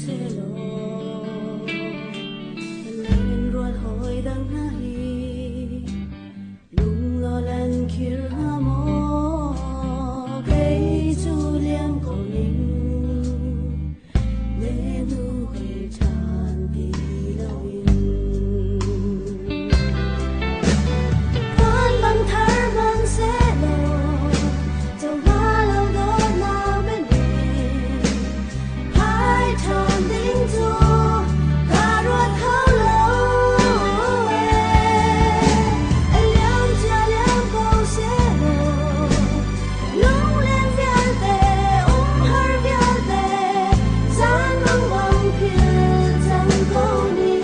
Sehlaw len rual hawi dang hna hi lunglaw lan khir hnga maw? Kei cu liam ko ning ne hnu hoi ṭhan ti loin. Puan bang thar hmanh sehlaw co hnga lo dawtnak men in phai ṭhan ding cu ka ruat kho lo ee. A liam cia liam ko sehlaw lunglen vialte umhar vialte zan mang bang philh cang ko ning.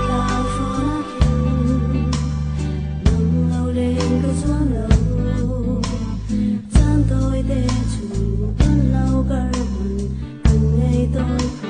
Tlang hrawn ah khin nang lo len ka zuam lo. Caan tawite chung ton lo kar hmanh kan ngei tawn ko.